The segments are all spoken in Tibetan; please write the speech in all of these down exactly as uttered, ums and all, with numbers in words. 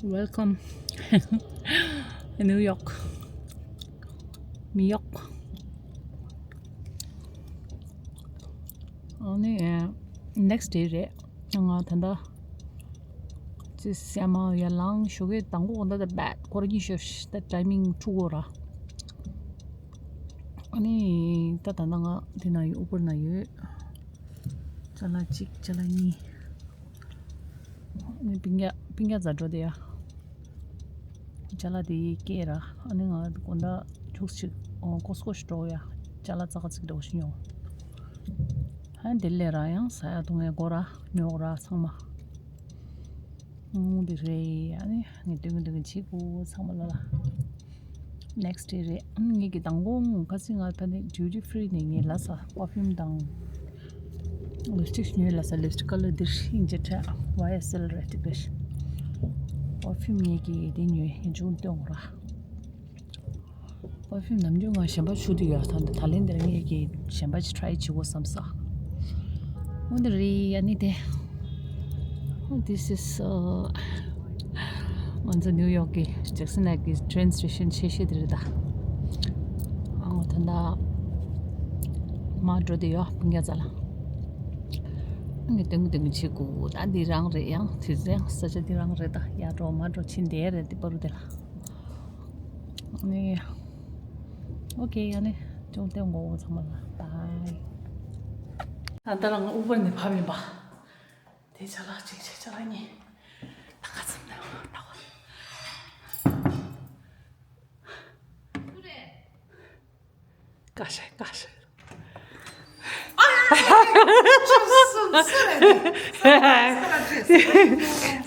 Welcome. New York. New York. ཨ་ནི་next day རེད། ང་ད་ལྟ་ཅི་སེ་མ་ཡར་ལངས་ཞོགས་ཀས་དང་པོ་འོ་ད་ད་བད་སྐོར་གྱིན་ཤོར་ད་ཊའི་མིང་འཁྲུག་གོ་ར། ཨ་ནི་ད་ད་ལྟ་ང་འདི་ན་ཡོད། Uber ན་ཡོད། ཅ་ལག་གཅིག་ཅ་ལག་གཉིས། ཨ་ནི་པིང་ཡ་པིང་ཡ་ཛ་འགྲོ་དེ་ཡ། ཅ་ལག་དེ་སྐྱེལ་ར། ཨ་ནི་ང་དགོང་དག་ཆུག་ཅིག་ཨོ་ཀོ་སི་ཀོ་ཞིག་འགྲོ་ཡ། ཅ་ལག་ཙག་ཙིག་འགྲོ་ཞིག་ཡོང་། ཨ་ནི་དེ་ལས་ར་ཡང་ཟ་ཡ་འཐུང་ཡ་དགོས་ར་ཉོ་ར་ཚང་མ། ཨོ་དེ་རེད། ཨ་ནི་ངས་སྟོན་གི་སྟོན་གི་བྱེད་དགོས་ཚང་མ་ལ་ལ། Next day རེད། ཨ་ནི་ངེད་ཀྱི་མདང་དགོང་ཁ་སང་ང་ད་ནི་duty free ནས་ངས་ལ་ས་perfume དང་lipstick ཉོས། ལ་ས་lipstick color འདིར་ཤིང་ཅེ་ཁྲ་ཝའི་ཨེས་ཨེལ་རེད་དེ་བས། Perfume ངེད་ཀྱི་དེ་ཉོས་ཡིན་ཅུང་སྟོན་ར། Perfume ནམ་རྒྱུན་ང་གཞན་པ་ཆུ་དུས་ཡ་ད་ད་ལན་འདིར་ངེད་ཀྱི་གཞན་པ་ཅིག་try བྱེད་དགོས་བསམ་ས། འོ་འདི་རེད། ཨ་ནི་དེ། Oh, this is, uh, ང་ཚོ་ནིའུ་ཡོག་གི་ཇེག་སན་ཧའེཊ་གི་train station ཆེ་ཤོས་དེ་རེད་ད། ཨ་ང་ད་ལྟ་མར་འགྲོ་དེ་ཡོད་པིང་ཡ་ཛ་ལ། ངས་སྟོན་གི་སྟོན་གི་བྱེད་དགོས་ད། འདི་རང་རེད། ཡང་དུས་ཚོད་ཡང་ས་ཆ་འདི་རང་རེད་ད། ཡར་འགྲོ་མར་འགྲོ་ཕྱིན་བསྡད་རེད་དེ་པ་རུ་དེ་ལ། ཨ་ནི། ཨོ་ཁེ། ཨ་ནི་ཅུང་སྟོན་གོ་ཚང་མ་ལ་bye། ད་ལྟ་རང་ཨུ་བར་ནས་ཕབ་ཡིན་པ། དེ་ཅ་ལག་གཅིག་བྱས་ཅ་ལག་གཉིས། ད་ག་ཚོད་ནས་ད་ག་ཀ་ཤ་ཀ་ཤ།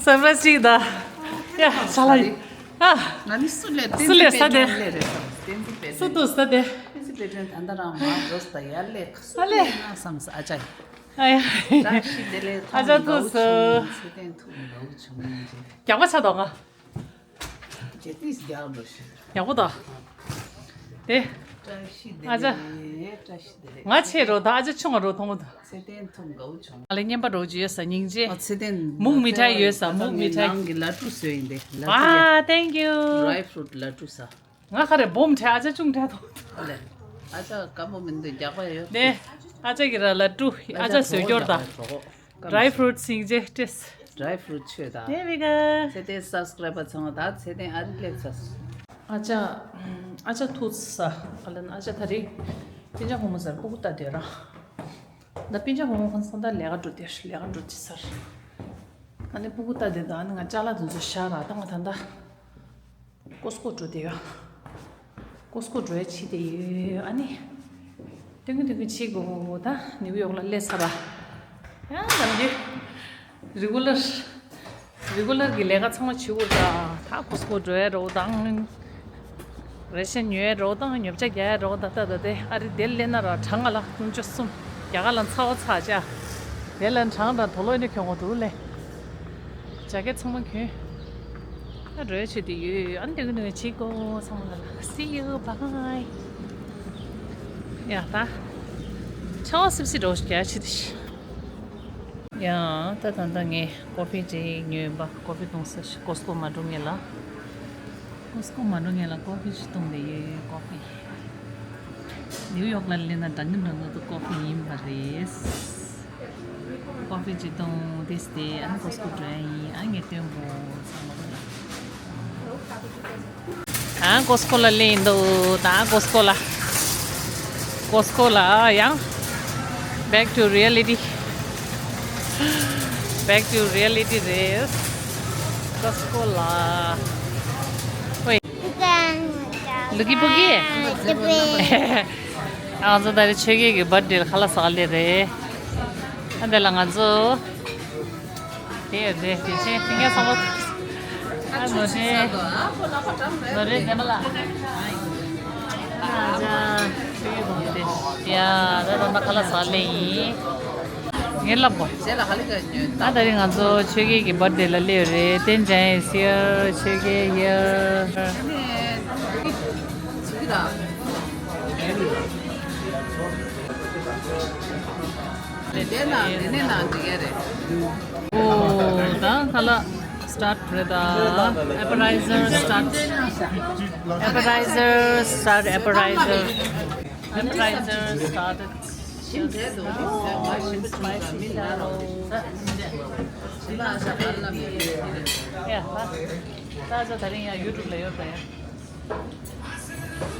སར་པ་རའི་སི་ཅིག་ད། ཡ་ཅ་ལག་ཡིན། ཨ། ང་ནི་སུ་ལས་སུ་ལས་ས་དེ། ཏན་ཏན་པེ་ཏྲན་ལས་རེད་དམ། ཏན་ཏན་པེ་སུ་ཏྲན། འདུག་ས་དེ། ཏན་ཏན་པེ་ཏྲན་ད་ལྟ་རང་མ་འགྲོ་ས་ཡར་ལས་ཁ་སུ་ཨ་ལས། ལས་ན་བསམ་ས་ཨ་ཅག་ཡིན། ཨ་ཡ། བཀྲ་ཤིས་བདེ་ལེགས། ཨ་ཅག་ཐུགས་སུ། ཚེ་བརྟན་ཐུགས་མི་འདུག་བྱུང་མིན་གྱི། རྒྱག་པ་ཆགས་འདུག་ང་། ཇེ་ཏིས་རྒྱག་འགྲོ་ཤི། ཡག་པོ་ད། དེ། བཀྲ་ཤིས་བདེ་ཨ་ཅག་ལེགས། བཀྲ་ཤིས་བདེ་ལེགས། ང་ཆེ་རོ་ད། ཨ་ཅག་ཆུང་ང་རོ་མཐོང་གོ་ད། ཚེ་བརྟན་ཐུགས་དགའ་བོ་བྱུང་། ང་ལ་རྔན་པ་རོ་ཅིག་ཡོད་ས་སྙིང་རྗེ། ཨ་ཚེ་བརྟན། མུག་མི་ཁྲ་ཡོད་ས་མུག་མི་ཁྲ། ནང་གི་ལ་ཀྲུ་བཟོས་ཡིན་ཏེ། ལ་ཀྲུ་ཡ། ཨ་thank you། Dry fruit ལ་ཀྲུ་ས། ང་ཁ་རེ་སྦོམ་ཁྲ་ཨ་ཅག་ཆུང་ཁྲ་ཐོང་། ཨ་ལེ། ཨ་ཅག་དཀར་པོ་མི་འདུག་རྒྱག་པ་ཡོད། ནས། ཨ་ཅག་གི་ར་ལ་ཀྲུ་ཨ་ཅག་བཟོས་སྐྱོར་ད། གྲོགས། Dry fruit སིང་ཇེ་ཏེས། Dry fruit ཆོས་དང་། There we go. ཚེ་བརྟན་སབ་སི་ཀ་རའི་བར་ཚང་མ་ད་ཚེ་བརྟན་ཨ་རི་སླེབས་ཚར་སོང་། ཨ་ཅག་ཨ་ཅག་ཐུག་ས། ཨ་ལན་ཨ་ཅག་ད་རེས་སྤུན་ཀྱག་བུ་མོ་ཟེར་སྤུ་གུ་ལྟ་དེ་ར། ད་སྤུན་ཀྱག་བུ་མོ་ཁོང་ཚང་ད་ལས་ཀ་འགྲོ་དེ་ལས་ཀ་འགྲོ་དེ་ཟེར། ཨ་ནི་སྤུ་གུ་ལྟ་དེ་ད་ཨ་ནི་ང་ཅ་ལག་དེ་ཚོ་བཞག་ར་ད་ང་ད་ད། ཀོ་སི་ཀོ་འགྲོ་དེ་ཡོད། ཀོ་སི་ཀོ་འགྲོ་ཡ་ཆེ་དེ་ཡོད། ཨ་ནི། ཏུང་ཀུ་ཏུང་ཀུ་ཆེ་གོ་ད་ནིའུ་ཡོག་ལ་སླེབས་ཚར་བ། ཡང་ནམ་རྒྱུན། རི་གུ་ལར། རི་གུ་ལར་གི་ལས་ཀ་ཚང་མ་བྱེད་དགོས་ད། ད་ཀོ་སི་ཀོ་འགྲོ་ཡ་རོ་དང་། རེ་ཤན་ཉོ་ཡ་རོ་དང་ཉོ་ཆ་རྒྱག་ཡ་རོ་ད་ད་ད་དེ་ཨ་རི་དེ་ལས་ན་ར་གྲང་ང་ལ་ཀུན་སྤྱོད་གསུམ། རྒྱ་གར་ལ་ཚ་བ་ཚ་ཅག་དེ་ལ་གྲང་དང་དོ་ལོ་ནི་གྱོང་གོ་འདུག་ལེ། ཇ་ཀེ་ཚང་མ་གྱོན། ཨ་རོལ་ཆེ་དེ་ཡོད། ཨ་འདི་གི་ནི་ཆེ་གོ་ཚང་མ་ལ་see you bye། ཡ་ད། ཆ་བ་སིབ་སི་རོ་རྒྱ་ཆེ་དེ་ཤི། ཡ་ད་ད་ད་ངས་ཀོ་ཕི་ཅིག་ཉོས་པ། ཀོ་ཕི་འཐུང་ས་ཞིག་ཀོ་སི་ཀོ་མ་འགྲོ་ངེས་ལ། ཀོ་སི་ཀོ་མ་འགྲོ་ངེས་ལ་ཀོ་ཕི་ཅིག་འཐུང་དེ་ཡོད། ཀོ་ཕི། ནིའུ་ཡོག་ལ་སླེབས་ན་འགྲང་གི་འགྲང་གི་འདུག་ཀོ་ཕི་ཡིན་པ་རེད། ཀོ་ཕི་ཅིག་འཐུང་དེ་སྟེ་ཨ་ནི་ཀོ་སི་ཀོ་འགྲོ་ཡ་ཡིན། ཨ་ངས་སྟོན་དགོས་བསམ་པ་རེད། ཨ་ཀོ་སི་ཀོ་ལ་སླེབས་ཡིན་འདུག་ད་ཀོ་སི་ཀོ་ལ། ཀོ་སི་ཀོ་ལ་ཡང་back to reality། Back to reality རེད། ཀོ་སི་ཀོ་ལ། ལུ་གི་པུ་གི། ང་ཚོ་ད་རེས་ཆོས་རྒྱལ་གྱི་བར་ཐི་ཌེ་ལ་ཁ་ལག་ཟ་ག་སླེབས་རེད། ཨ་འདི་ལ་ང་ཚོ། དེ་ཡོད་རེད་དེ་ཆེན་ཕིང་ངེ་སང་ལོ། ཨ་ནོ་རེད། ནོ་རེད་དེ་མ་ལ། ཨ་ཅག་ཆོས་རྒྱལ་གྱི་བར་ཐི་ཌེ། ཡ་ད་ད་ད་ཁ་ལག་ཟ་ག་སླེབས་ཡིན། ངས་ལབ་གོ། ད་ད་རེས་ང་ཚོ་ཆོས་རྒྱལ་གྱི་བར་ཐི་ཌེ་ལ་སླེབས་ཡོད་རེད། བསྟན་འཇགས་ཡིན་ཟེར། ཆོས་རྒྱལ་ཡར། དེ་ནང་དེ་ནས་ནང་འགྲིག་གི་རེད། ཨོ་ད་ཁ་ལག Start རེད་ད། Appetizer start. Appetizer start. Appetizer. Appetizer started. Yeah. ད་ད་ད་རིང་ཡང་YouTube ལ་ཡོད་པ་ཡ།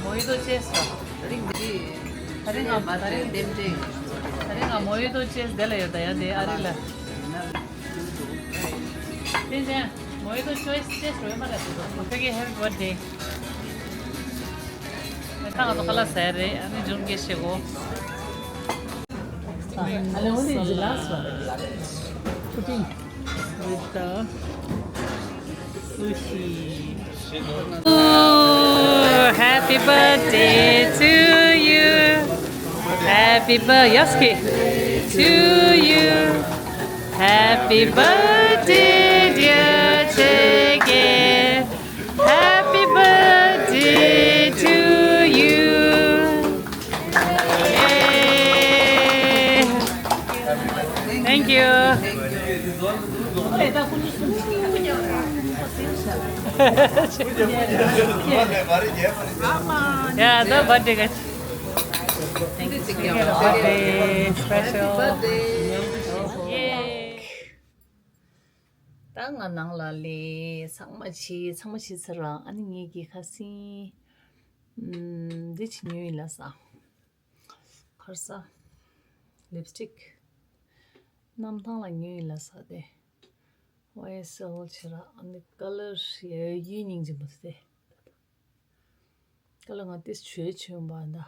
མོ་ཡི་ཏོ་ཅེས་ར། ད་རིང་འདི། ད་རིང་ང་མ་ད་རིང་འདེམས་འདྲེ། ད་རིང་ང་མོ་ཡི་ཏོ་ཅེས་དེ་ལ་ཡོད་ད་ཡ་དེ་ཨ་རི་ལ། དེ་ནས་མོ་ཡི་ཏོ་ཅེས་ཅེས་རོལ་མ་ར་དེ་ཚོ་ཕ་གི་Happy Birthday། ད་ང་ཚོ་ཁ་ལག་ཟ་ཡ་རེད། ཨ་ནི་ཇུན་གྱིས་བཤད་གོ། Salad with the sushi. Oh, happy birthday to you. Happy birthday, yes, kid. To you. Happy birthday, dear Chege. Happy birthday to you. Yay. Thank you. Yeah, the birthday guy. Thank you. Birthday special. Yay. ད་ང་ནང་ལ་ལས་ཚང་མ་བྱས། ཚང་མ་བྱས་ཚར་ར། ཨ་ནི་ངེད་ཀྱི་ཁ་སང་འདི་བྱེད་ཉོས་ཡིན་ལ་ས། ཁར་ས། ལིབ་སི་ཊིག་གནམ་ཐང་ལ་ཉོས་ཡིན་ལ་ས་དེ། ཝའི་ཨེས་ཨེལ་བྱས་ར། ཨ་ནི་ཀ་ལར་ཡ་ཡོད་ཡིན་སྙིང་རྗེ་མོ་དེ། ཀ་ལར་ང་ཏིས་བྱོས་བྱོས་པ་འདྲ།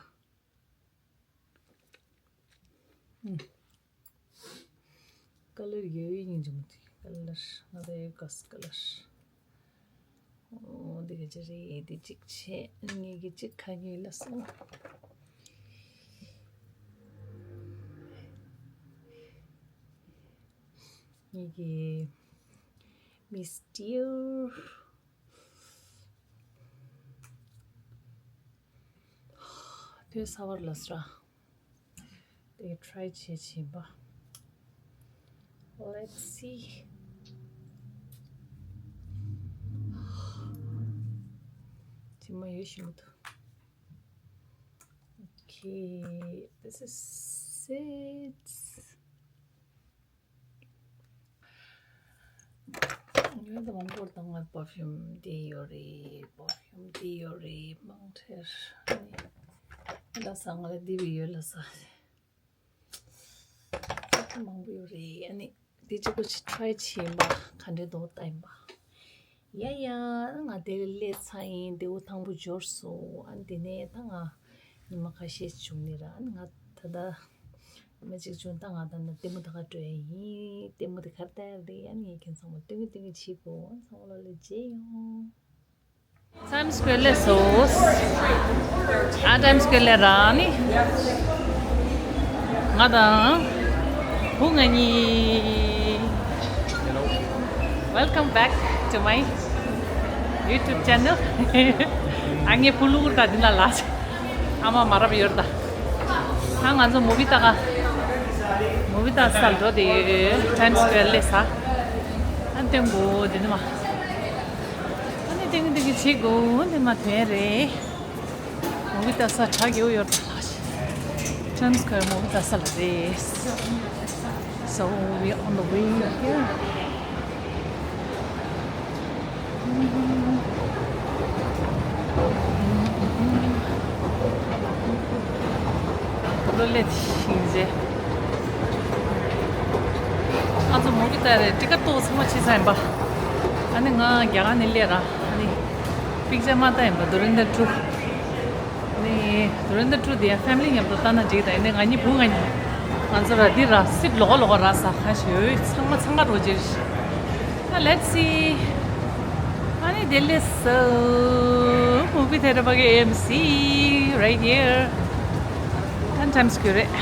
ཀ་ལར་ཡོད་ཡིན་ཅི་མོ་དེ། ཀ་ལར་ང་ད་ཡོད་ག་སི་ཀ་ལར། འོ་འདི་ག་ཅི་རེད། འདི་གཅིག་བྱས། ངེད་ཀྱི་གཅིག་ཁ་ཉོས་ལ་སོང་། ངེད་ཀྱི་མིས་ཏིར། དེ་ས་བར་ལ་སྲ། དེ་ཊ་རའི་བྱེད་བྱིན་པ། Let's see. ཇི་མ་ཡོད་ཞིམ་པོ་འདུག Okay, this is it. ཡོད་དང་མང་པོར་བཏང་བའི་པར་ཕིའུམ་དེ་ཡོད་རེད། པར་ཕིའུམ་དེ་ཡོད་རེད། མང་ཐེར། ཨ་ནི་ལ་ས་ང་ལ་འདི་བི་ཡོད་ལ་ས། མང་པོ་ཡོད་རེད། ཨ་ནི་དེ་གཅིག་པོ་ཅིག་ཊ་རའི་བྱེད་ཡིན་པ། ག་འདྲ་འདུག་ལྟ་ཡིན་པ། ཡ་ཡ། ང་དེ་ལ་སླེབས་ཚར་ཡིན། དེ་འུ་ཐང་པོ་འབྱོར་སོང་། ཨ་ནི་དེ་ནས་ད་ང་ཉི་མ་ཁ་ཤས་བྱུང་ནི་ར། ཨ་ནི་ང་ད་ལྟ་ཉི་མ་གཅིག་བྱུང་། ད་ང་ད་ནི་ལྟད་མོ་ད་ག་འགྲོ་ཡ་ཡིན། ལྟད་མོ་དེ་གར་ལྟ་ཡ་རེད། ཨ་ནི་ངས་ཁྱེད་ཚང་མ་སྟོན་གི་སྟོན་གི་བྱེད་དགོས། ཨ་ནི་ཚང་མ་ལ་ལ་མཇལ་ཡོང་། ཊའིམ་སི་ཀོེར་ལ་སླེབས་སོང་། ཨ་ཊའིམ་སི་ཀོེར་ལ་ར་ནི། ང་དང་བུ་ང་གཉིས། Welcome back to my YouTube channel. ཨ་ངའི་བུ་ལུ་གུར་ད་འདི་ན་ལ། ཨ་མ་མ་རབས་ཡོད་ད། ཨ་ང་ཚོ་མུ་བི་ལྟ་ག་མུ་བི་ལྟ་ས་འགྲོ་དེ་ཡོད། ཊའིམ་སི་ཀོེར་ལ་ས། ཨ་སྟོན་གོ་འདི་ནི་མ། ཨ་ནི་ཏིང་ཏིང་བྱེད་དགོས་འདི་མ་དོན་རེད། མུ་བི་ལྟ་ས་དྲག་གི་ཡོད་ད་ལ། ཊའིམ་སི་ཀོེར་མུ་བི་ལྟ་ས་ལ་རེད། So we on the way here. ལོ་ལེ་ཤིང་རྗེ། ང་ཚོ་མུ་བི་ལྟ་རེད། ཊི་ཀེ་ཊི་ཏོག་ཚང་མ་ཕྱིན་ཚར་ཡིན་པ། ཨ་ནི་ང་རྒྱ་གར་ནས་སླེབས་ར། ཨ་ནི་པིག་ཅར་མ་ལྟ་ཡིན་པ། དྷུ་རན་དྷར་ཊུ། ཨ་ནི་དྷུ་རན་དྷར་ཊུ་དེ་ཡང་ཕེ་མི་ལི་མཉམ་དུ་ལྟ་ན་འགྲིག་ད། ཡིན་ནའི་ང་གཉིས་བུ་ང་གཉིས། ང་ཚོ་ར་འདི་ར་སིཊ་ལོགས་ལོགས་ར་ས་ཁ་ཞོ་ཚང་མ་འཚང་ཁ་འགྲོ་རྗེས། ཨ་let's see. ཨ་ནི་དེ་ལས་སོ། མུ་བི་ཐི་ཡེ་ཊར་པ་གི་ཨེ་ཨེམ་སི་right here. ད་ཊའིམ་སི་ཀོེར་རེད།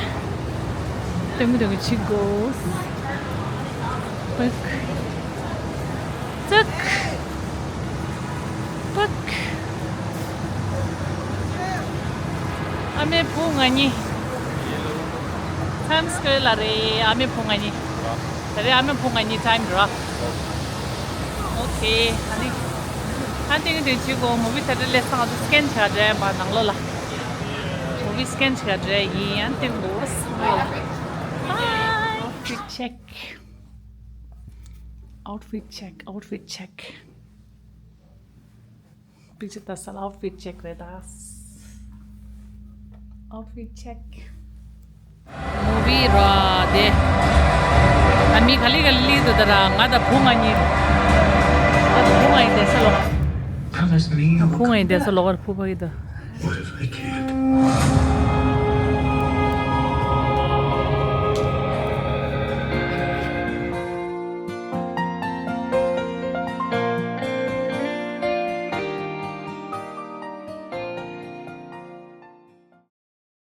སྟོན་གི་སྟོན་གི་བྱེད་དགོས། ཙག་ཙག་ཨ་མའི་བུ་ང་གཉིས་ཊའིམ་སི་ཀོེར་ལ་རེད། ཨ་མའི་བུ་ང་གཉིས། ད་རེས་ཨ་མའི་བུ་ང་གཉིས་ཊའིམ་ར། ཨེ། ཨ་ནི། ཨ་ཏིང་ཏིང་ཆི་གོ་མུ་བི་ཐེ་ཊར་ལས་སང་ཨ་ཏུ་སི་ཀེན་ཆ་འདྲ་མ་ནང་ལོ་ལ། མུ་བི་སི་ཀེན་ཆ་འདྲ་ཡིན། ཨ་ཏིང་གོ་སང་ལོ་ལ། Hi. Outfit check. Outfit check. Outfit check. Picture ད་སལ་outfit check རེད་ད། Outfit check. མུ་བི་ར་དེ། ཨ་མི་ག་ལི་ག་ལི་དུ་ད་ར་ང་ད་བུ་ང་གཉིས། ང་ད་བུ་ང་ཡི་དེ་ས་ལོ། Promise me you བུ་ང་ཡི་དེ་ས་ལོ་གར་བུ་བ་ཡི་ད། What if I can't?